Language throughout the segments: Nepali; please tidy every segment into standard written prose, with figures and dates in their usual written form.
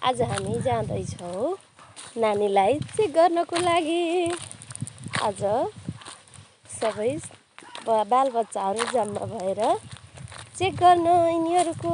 आज हामी जाँदैछौँ नानीलाई चेक गर्नको लागि। आज सबै बालबच्चाहरू जम्मा भएर चेक गर्न यिनीहरूको।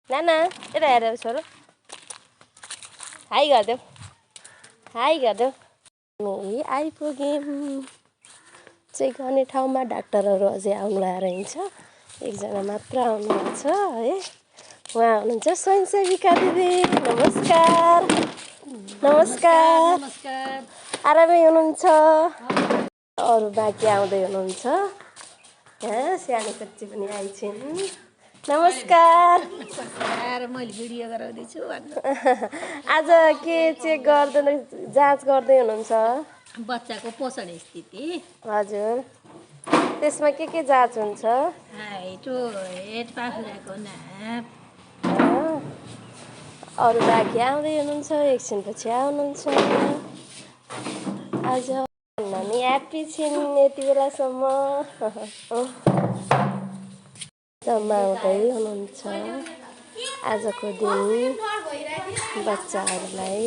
नाना यता हेरेर छोरो हाई गरिदेऊ, हाई गरिदेऊ। हामी आइपुग्यौँ चेक गर्ने ठाउँमा। डाक्टरहरू अझै आउनु रहेछ, एकजना मात्र आउनुभएको छ है। उहाँ हुनुहुन्छ स्वयंसेविका दिदी। नमस्कार। नमस्कार। आरामै हुनुहुन्छ? अरू बाँकी आउँदै हुनुहुन्छ। यहाँ सानो बच्ची पनि आइछन्। नमस्कार। मैले भिडियो गराउँदैछु। आज के चेक गर्दै जाँच गर्दै हुनुहुन्छ? बच्चाको पोषण स्थिति। हजुर, त्यसमा के जाँच हुन्छ? हाइट, वेट, पाखुराको नाप। अरू बाँकी आउँदै हुनुहुन्छ, एकछिनपछि आउनुहुन्छ। आज नानी ह्याप्पी छिन् यति बेलासम्म। जम्मा हुँदै हुनुहुन्छ आजको दिन बच्चाहरूलाई।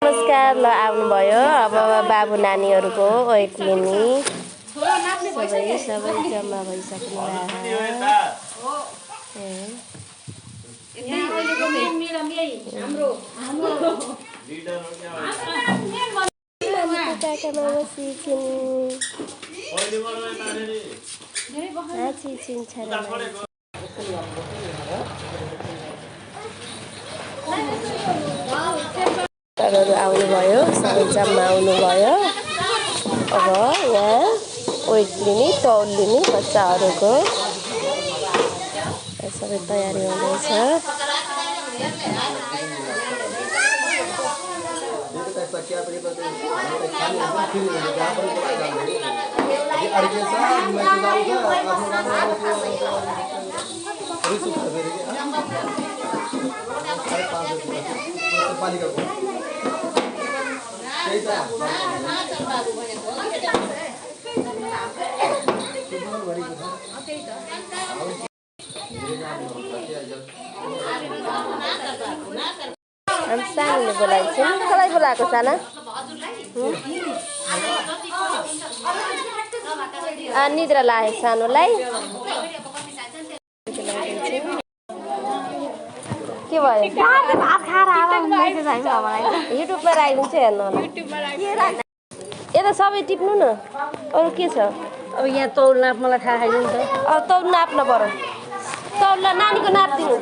नमस्कार। ल आउनुभयो अब बाबु नानीहरूको वेट लिने। सबै जम्मा भइसक्नु डाक्टरहरू आउनुभयो, सबै जम्मा आउनुभयो। अब यहाँ वेट लिने, तौल लिने बच्चाहरूको सबै तयारी हुँदैछ। हामी सानोले बोलाइछौँ। कसलाई बोलाएको साना? निद्रा लाग्यो सानोलाई। के भयो? युट्युबमा राखिदिन्छु, हेर्नु होला। यता सबै टिप्नु न। अरू के छ? अब यहाँ तौल नाप मलाई थाहा छैन नि त। अब तौल नाप्न पर्यो। तौल नानीको नाप दिनु।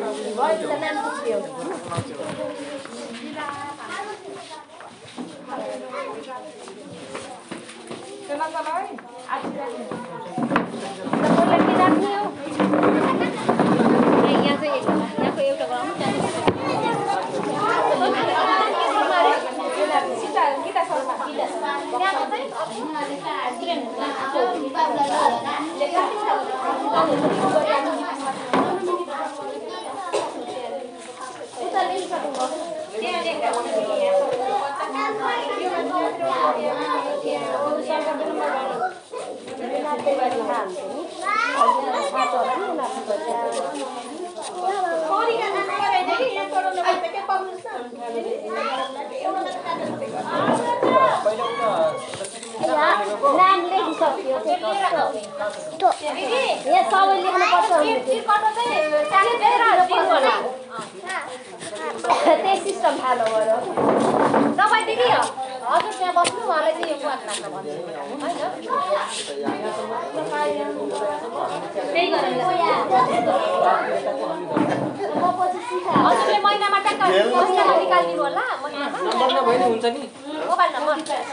नाम लेखिसक्यो। यहाँ सबै लेख्नुपर्छ। त्यही सिस्टम फालो गर्यो। तपाईँ दिदी हजुर त्यहाँ बस्नु, उहाँलाई चाहिँ यो क्लास राख्न भन्छु हजुरले महिनामा टक्क निकालिदिनु होला। हुन्छ नि मोबाइल नम्बर चाहिँ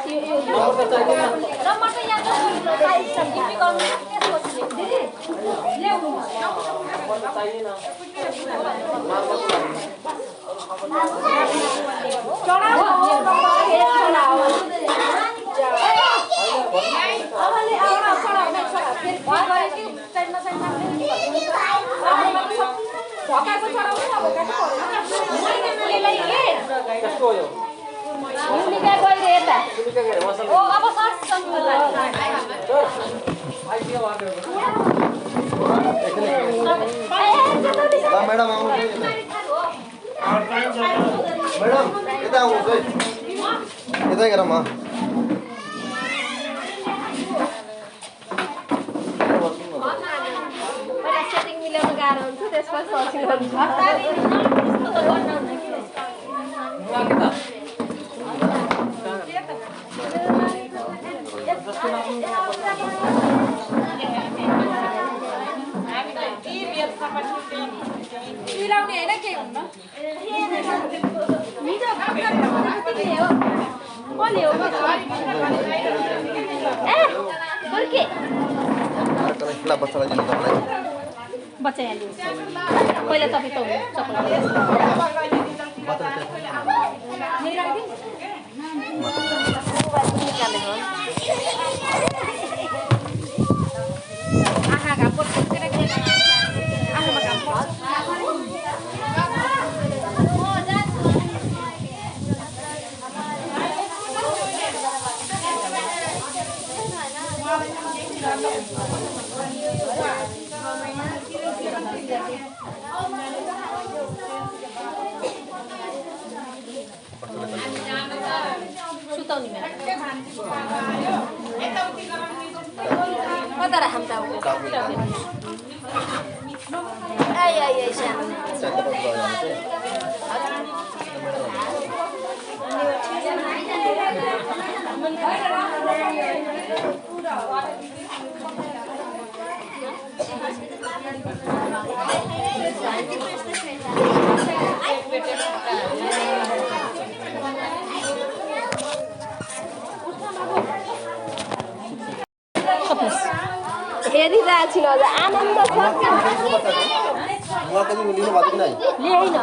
निका गइरे यता ओ अब सर्च मैडम आउनु मैडम यता आउनुहोस् है यतै गरौँ सेटिङ मिलाउनु गाह्रो हुन्छ त्यसपछि सर्चिङ गर्नु मिलाउने हैन के हुन्न बच्चालाई दिनु तपाईँलाई बच्चा यहाँ लिन्छ पहिला तपाईँ त आँखा घाम पर्छ आँखामा घाम पर्छ सुताउने कता राखौँ त ai ai ai sao हेरिरहेको छु हजुर आनन्द छ ल्याइन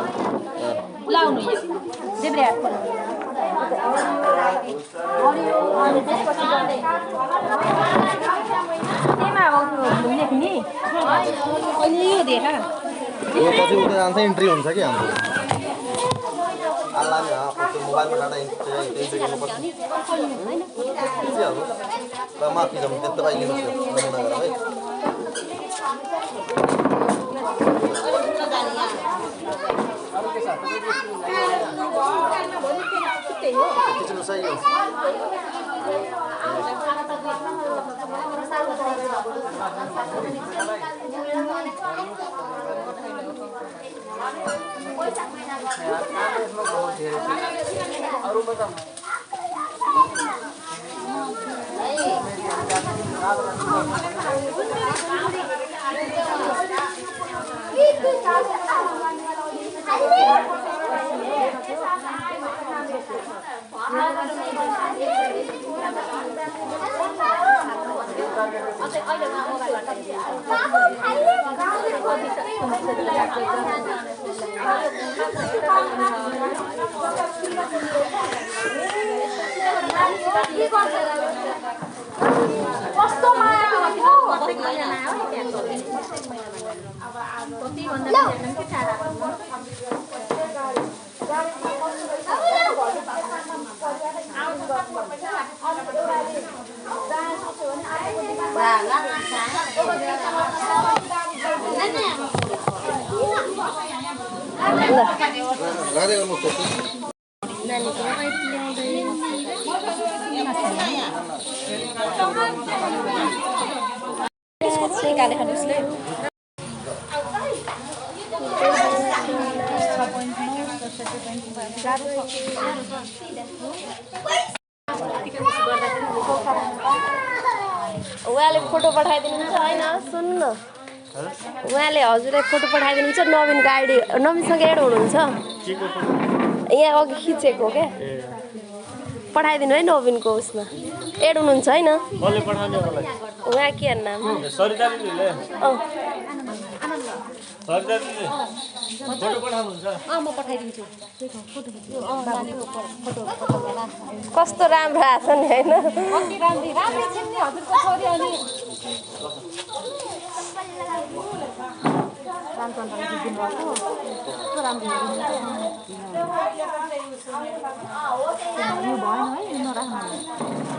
लाउनु देब्रे हात त्यहीमा अब लेख्ने अहिले यो देखा पछि उता जान्छ इन्ट्री हुन्छ कि हाम्रो आलामी मोबाइलमा डाटा इन्ट्री गर्नुपर्छ ल माफी जाउँ त्यस्तो पाइ लिनुहोस् नमुना गरेर है खिच्नु सही हो कस्तो माया उहाँले फोटो पठाइदिनुहुन्छ हैन सुन्नु उहाँले हजुरलाई फोटो पठाइदिनुहुन्छ नवीनको आइडी नवीनसँग एड हुनुहुन्छ यहाँ अघि खिचेको क्या पठाइदिनु है नवीनको उसमा एड हुनुहुन्छ हैन उहाँ के नाम कस्तो राम्रो आछ नि हैन सन्तले दिनुभएको कस्तो राम्रो यो भएन है नराख्नु